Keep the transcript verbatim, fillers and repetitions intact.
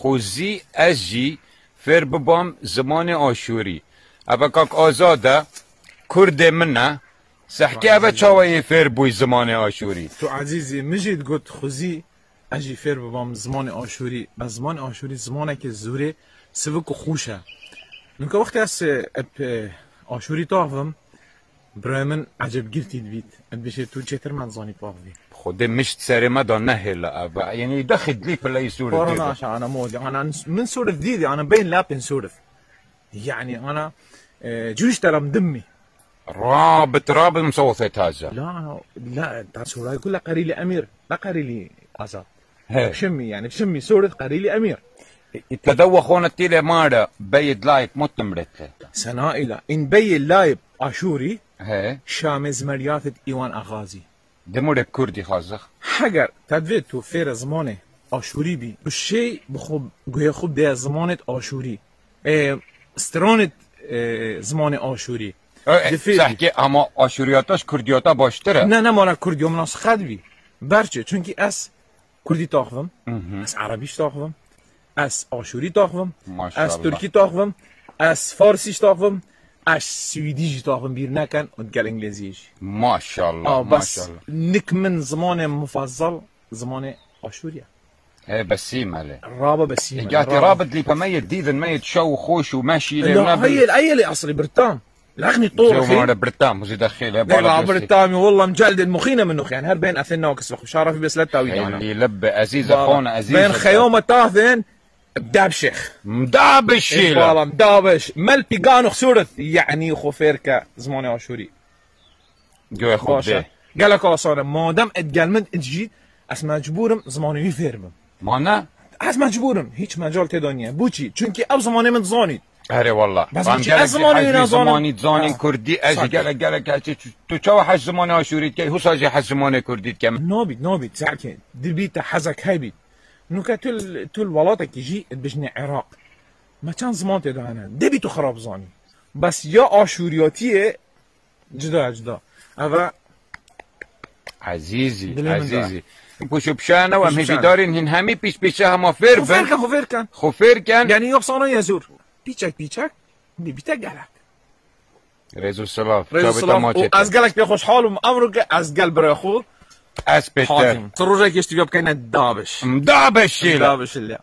Xwezî ez jî fêr bibam zimanê aşûrî. Eve kak Azad e, kurdê min e. Sehkê eve çawa yê fêr bûy zimanê aşûrî? Tu ezîzî, min jî digot xwezî ez jî fêr bibam zimanê aşûrî. Bes zimanê aşûrî zimanekî zûrê sivik û xweş e. Nûke wextê ez, e, ep, e, aşûrî taxvim, birayê min ecebgirtî dibît. Dibêje tu çêtir me dizanî taxvî. Xwedê mişt serê me da nehêle eve. Yanî de xidlî pileyî sûr Para dê de. Naşe ana modi. Ana min sûr dîdî, ana beyin lapên sûr. Yani ana, e, cürüş teram dimmi. Rabit, rabit musawfê taze. La, la, ta şoray kula qerîli emîr, la qerîli Azad. He. Bişimî, yani bişimî, sûr qerîli emîr. Î te de wexona tîle mare, beyid layip mutim rete. Sena îla, în beyê layip aşûrî, He. Şamê zimeriyatêt îwan axazî. Demûrê bi kurdî xwazix. Heger te divê tu fêre zimanê aşûrî bî, tu şêy bi xwe, guhê xwe bidê zimanêt aşûrî. Ê, stranêt, ê, zimanê aşûrî. E, e, Di fêrî. Sehkê ama aşûriyata ji kurdiyata baştir e. Ne, ne mala kurdiyo min nas xet bî. Berçi, çünkü ez kurdî taxvim, Mhm. ez erebîş taxvim, ez aşûrî taxvim, Maşallah. ez tirkî taxvim, ez farsîş taxvim, ez swîdî jî taxvim bîr neken û digel îngilîzî jî. Maşallah, A, bes maşallah. Nik min zimanê mufazzal, zimanê aşûrî ye. He, besî mele. Rabe besî mele. Gati rabe dlîpe me yê dîdin, me yê şew û xweş û meşî lê La, ne bil. Heyê, heyê lê asrî birtam. Lexnî to Cewmare birtam, zî de xêle, Lê bala la birtamî, wallah, micel dê muxîne min noxî. Yani her bên efên nakis ve xuşara fi beslet tawî dana. Heyli lebbe, ezîze, Bala. Xona, ezîze. Ben xeyoma taxvên, Dabşêx. Mdabişîle. Bala, mdabiş. Mel pîgan û xsûret. Yani xo fêr ke zimanê aşûrî. Göğe xo Baş e. Gelek asan e. Madem et gelmend et jî, ez mecbûr im zimanê wî fêr bim. Mana? Ez mecbûr im. Hiç mecal tê de niye. Boçî? Çünkü ev zimanê min dizanît. Erê wallah. Bes Van boçî gelek ez jî zimanê hez wî jî nazanîm. Zimanî dizanîn Ha. Kurdî, ez jî Sake. Gelek gelek ez jî tu, tu çawa hez zimanê aşûrî dikey, husa jî hez zimanê kurdî dikem. Nabît, nabît, sake. Dibî te hezek hebît. Nuke tu, tu welatekî jî dibijnê Iraq. Me çend ziman tê de hene. Dibî tu xirab zanî. Bes ya aşûriyatiyê Cida, cida. Eve Ezîzî, Dilê min de. Ezîzî. Pişt pişa ne wem Pişt pişa. Hêvîdarîn hîn hemî pîş pîşe hema fêr Xwe fêr bin. Ken, xwe fêr ken. Xwe fêr ken. Yani yok sana yezûr. Pîçek pîçek. Bî bîte gelek. Rêz û silav. Rêz û Çavê silav. Te maçê Û te. Ez gelek pê xweşhal im. Emro ke ez gel birê xwe. Ez pê te. Hakim. Tu rojek yeştî bikene dabiş. Dabiş şîle. Dabiş şîle.